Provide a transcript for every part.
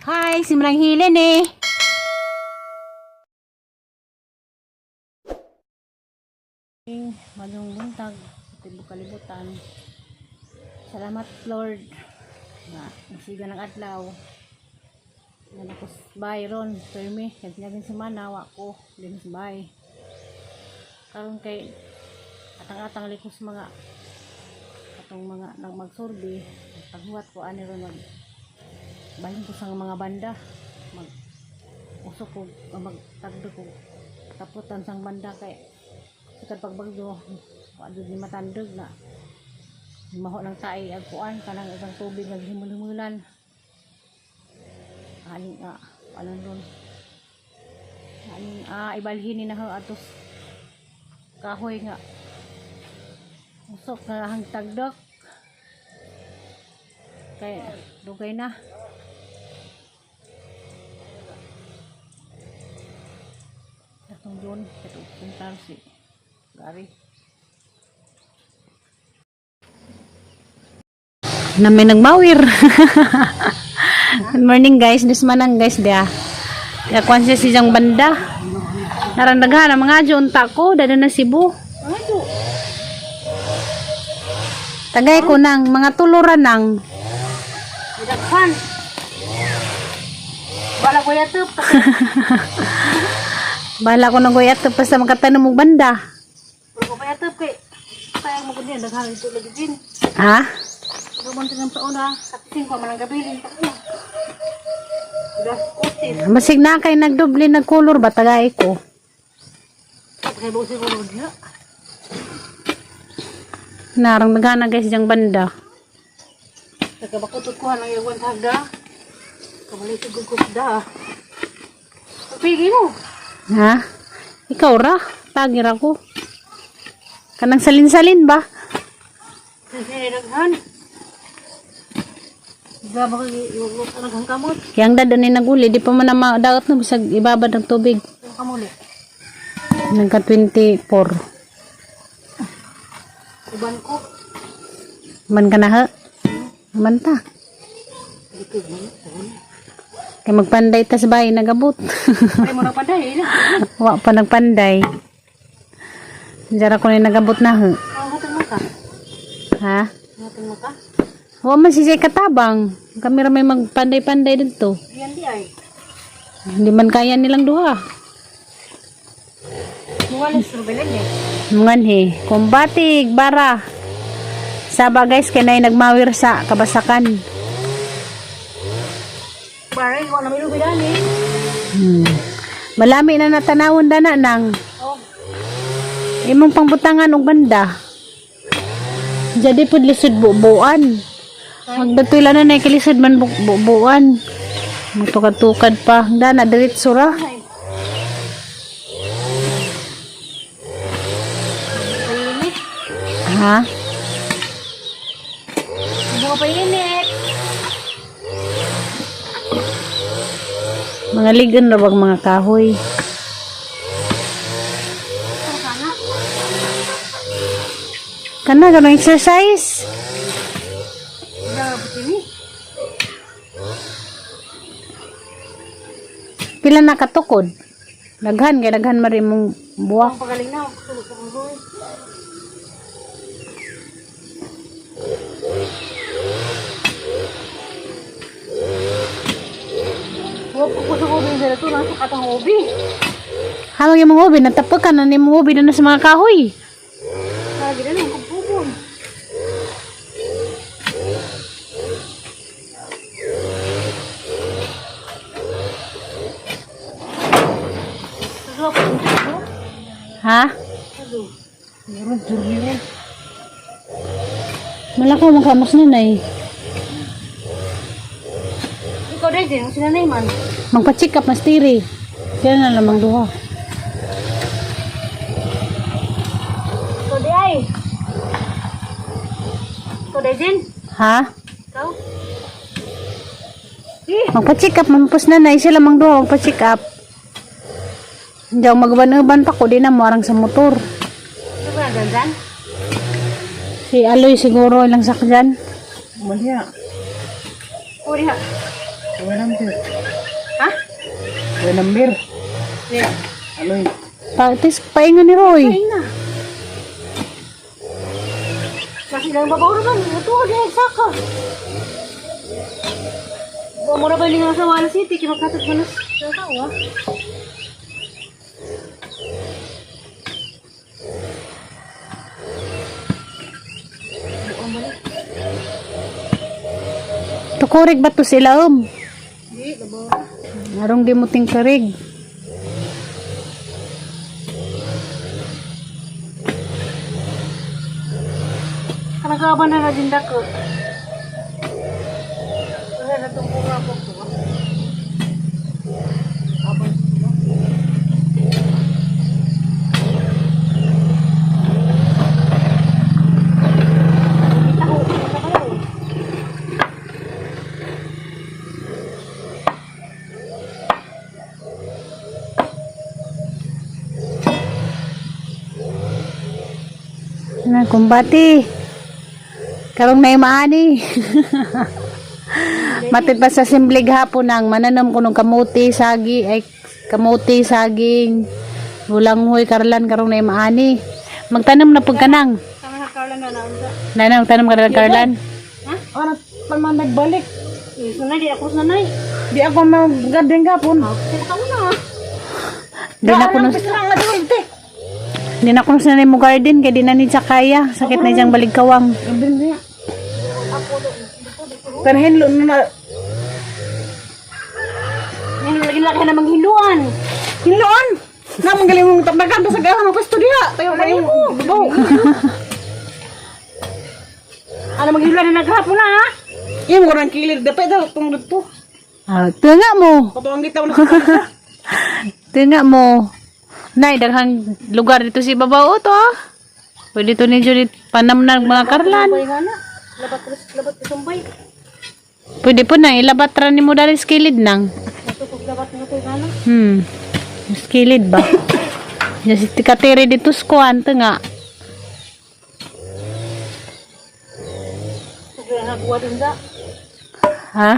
Hi, si Manang Hilen eh. Manong buntag, tibok kalibutan. Salamat, Lord, nga nasiga ng adlaw. Nga ako Byron, permi, nagnyagin sa manawa ko, din sa bay. Karon kay atang-atang likos mga atong mga nagmagsurvey, paghuwat ko ani ron mag balin ko sa mga banda, mag usok ko, magtagdo ko taputan sang banda kay sa pagbagyo wa jud ni matandog na maho ng tae ang kuan kanang isang tubig naghimul-himulan aning anon ron aning ibalhin ni na ho atos kahoy nga usok na hang tagdok kay dugay na. Atong doon ito puntar si Gary na may nagmawir. Good morning, guys, this manang guys dia. Ya kwan siya siyang banda. Narandaghan ang mga adyo unta ko dada na Cebu. Tagay ko nang mga tuluran nang Daghan. Wala ko yatop. Bahala ko nang guyat basta makatanom og banda. Wala ko pa yatop kay sayang mo kundi daghan ito lagi din. Ha? Ruman tinang sa una, katising pa man ang gabi din pa una. Gas kutis. Masig na kay nagdoble nagkulor ba tagay ko. Kay busi ko diha. Narang nagana guys diyang banda. Nagkabakutot ko ang iwan hagda. Kabalik ko ko da. Pigi mo. Ha? Ikaw ra, tagir ako. Kanang salin-salin ba? Kasi daghan. Gaba ko iwag ang kamot. Yang dada ni naguli, di pa man na madaot na bisag ibabad ng tubig. Ang kamuli. Nagka 24. Uban ko. Man ka na ha? Man ta. Kay magpanday tas bay nagabot. Ay mo na panday na. Wa pa nagpanday. Jara ko na nagabot na ha. Ang hatag mo ka. Ha? Hatag mo ka. Wa man si Jay katabang. Kami ra may magpanday-panday dito. Yan di ay. Hindi man kaya nilang duha. Muwalis rubelen eh. Nganhi, kumbatig bara. Saba guys kay nay nagmawir sa kabasakan. Bare, wala may lubi dali. Malami na natanawon dana nang Oh, imong pangbutangan og banda. Jadi pud lisod bubuan. Magdatoy lang na nay kilisod man bubuan. Magtukad-tukad pa. Dana diretso ra. ay. Painit. Ha? Hindi ko painit. Mga ligon ra bag mga kahoy. Ano ka na? Kana ganong exercise. Wala ba tini? Pila na katukod? Daghan kay daghan man rin mong buwak. Ang pagaling na, sulod sa mong gawin. Huwag ko sa ubi nila ito, nasa katang ubi. Hamang yung mga ubi, natapok ka na ni mga ubi na sa mga kahoy. Lagi na lang, kumpubon. Ha? Hello. Meron, meron. Malakaw magkamos na nay. Ikaw din, sino sila na man? Magpa-check up mas tiri. Kaya na lamang duha. Ikaw di ay. Ikaw di, Jin? Ha? Ikaw? Eh, Magpa-check up mampus na nay sila mang duha magpa-check up. Hindi ako magaban-uban pa ko di na mo arang sa motor. ito ba na dyan? Si Aloy siguro ilang sakyan. Maliya. O, diha. Kuha number. Ha? Kuha number. Yeah. Aloy. Patis paingon ni Roy. Ay na. Kasi lang babaw naman. Ito, di saka. Ba mo na ba yung sa Wala City? Kinakatat mo na sa tao, ah. Tukurig ba to sila um? Di, babaw. Arong di mo tingkarig. Kanagaban na na din dako. Wala na itong bunga po ko. Abang. Taho, taho. Na kumbati. Karong may maani. Matid pa sa simple hapon nang mananom ko ng kamuti, sagi, ay kamuti, saging, bulanghoy, karlan karong na maani. Magtanom na pud ka nang. Tama na Carla na naunsa. Nanang tanom ka na ng karlan. Ha? Ano pa man nagbalik? Eh, sunay, di ako sunay. Di ako mag-garden gapon. Sila ka muna ah. Di na kuno Nga dito. di na kuno sa mo garden kay di na ni siya kaya. Sakit na siyang baligkawang. Garden niya. Kanahin lo na Yan, lagi laki na manghiluan. hinloon. Na manggaling mong tambakan sa gahan ang pwesto diha. Tayo kayo. Babaw. Ano manghiluan na naghapon na ah. Iya mo nang kilir dapat daw tong dito. Ah, tunga mo. Kato ang gitaw na. Tunga mo. Nay, daghang lugar dito si Babaw to ah. Pwede to ni Judith panam ng mga karlan. Sumbay nga na. Labat labat sumbay. Pwede po na ilabat ra nimo dali sa kilid nang. Matupog labat nga to nga na. Skilid ba? Ya si katiri dito sa kuwan to nga. Tugay na buwat unsa. Ha?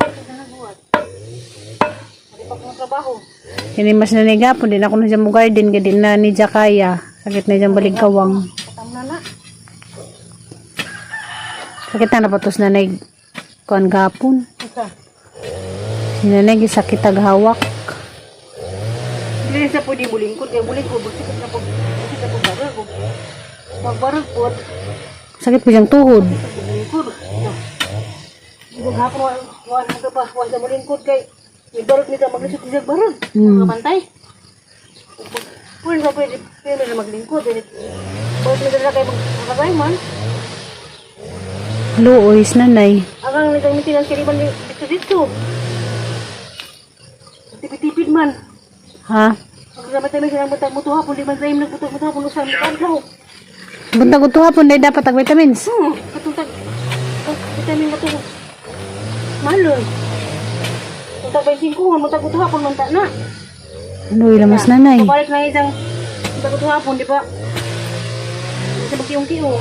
Tugay na buwat. Di pa kong trabaho. Kini mas naniga po din ako na siya mo garden kay di na ni siya kaya. Sakit na siyang baligkawang. Katam na na. Sakit na napatos na nay kuan gapon. Isa. Si nanay gisakit ag hawak. Dili sa pwede mulingkod kay mulingkod magsikot na pag sikot na pag barag. Magbarag po. Sakit po siyang tuhod. Mulingkod. Ibig hapon wa na ka pa wa sa mulingkod kay ibarag nita maglisod sa barag. Mga bantay. Pwede sa pwede pwede na maglingkod. Pwede pwede na kay magkabay man. Luoy is nanay. Agang nagamitin ang kiriman dito dito. Tipid-tipid man. Ha? Ang gamit namin silang bantay mo hapon, di man tayo nagbuto mo hapon sa adlaw. Buntag uto hapon day dapat ag vitamins. Katong tag vitamin na to. Malon. Tag 25 mo tag hapon man ta na. Luoy lamas nanay. Pabalik na isang tag hapon, di ba? Sa magkiung-kiung.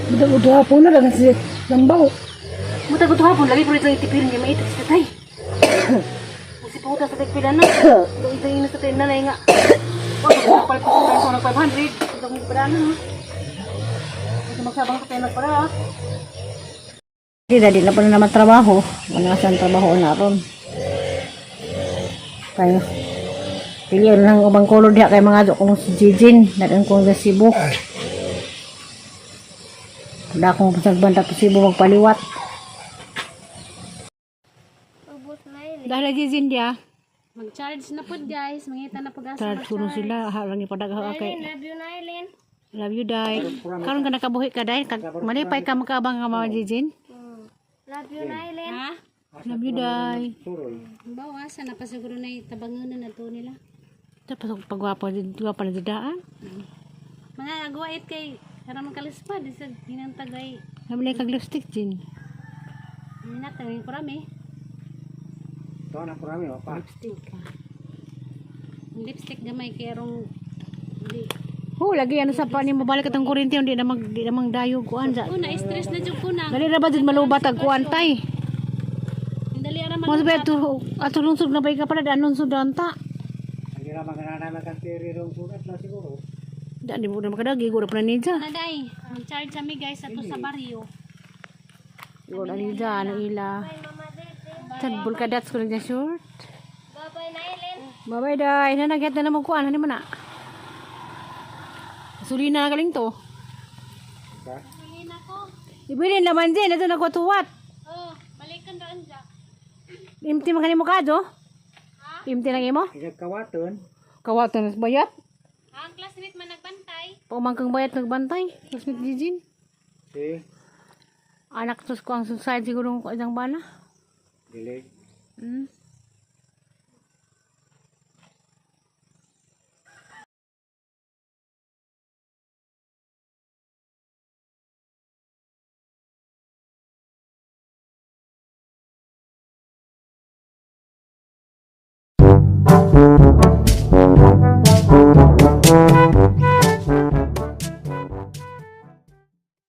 Budak udah hapon na lang si lambaw. Mutag hapon lagi po ito itipirin niya maitik sa tatay. Kasi po sa tagpila na. Doon ito yung nasa tayo nanay nga. Wag ko palit ko sa ng 500. Ito mo pala na. Kasi magsabang sa tayo nagpala. Di dali na pala naman trabaho. Wala siyang trabaho na ron. Tayo. Pili na lang ubang kolor diha kay mga kung si Jijin. Dadan kong sa Cebu. Wala akong pasagban tapos Cebu magpaliwat. Dahil Jijin dia. Mag-charge na po guys. Mangita na pag-asa. Charge ko nun sila. Harang ipadagha kay. Love you, Nylin. Love you, Day. Karon ka nakabuhi ka, Day. Malipay ka makaabang nga mga Jijin. Love you, Nylin. Ha? Love you, Day. Bawa, sana pa siguro na itabangan na to nila. Tapos pagwapo, gwapo na daan. Mga agwait kay karamang kalispad. Isa ginantagay. Nabili kag lipstick, Jin. Hinatagay ko rami. Ito na kurami pa. Lipstick. Ang lipstick gamay kay rong hindi Oh, lagi ano sa pa ni mabalik atong kuryente, hindi na mag di na dayog kuan sa. Una, stress na jud ko na. Dali ra ba jud malubat ang kuan tay? Dali ra Mo sabi ato ato lungsod na ba ka pala daan lungsod daan ta. Hindi na maganana makantiri rong sugat na siguro. Daan di mo na makadagi guro pa na niya. Naday, mag-charge kami guys ato sa baryo. Guro na niya ano ila. Tad bulkadats ko lang niya short. Bye-bye na, Ellen. Bye day, na nagyat na naman kuan ano man na. Gasolina na galing to. Gasolina ko. Ibilin naman din ito nagwatuwat. Oh, balikan raan ja. Imti man kanimo kado? Imti lang imo? Isag kawaton. Kawatan sa bayat. Ang classmate man nagbantay. Paumangkang bayat nagbantay. Classmate Jijin. Si. Anak tos ko ang suicide siguro ko isang bana. Dili.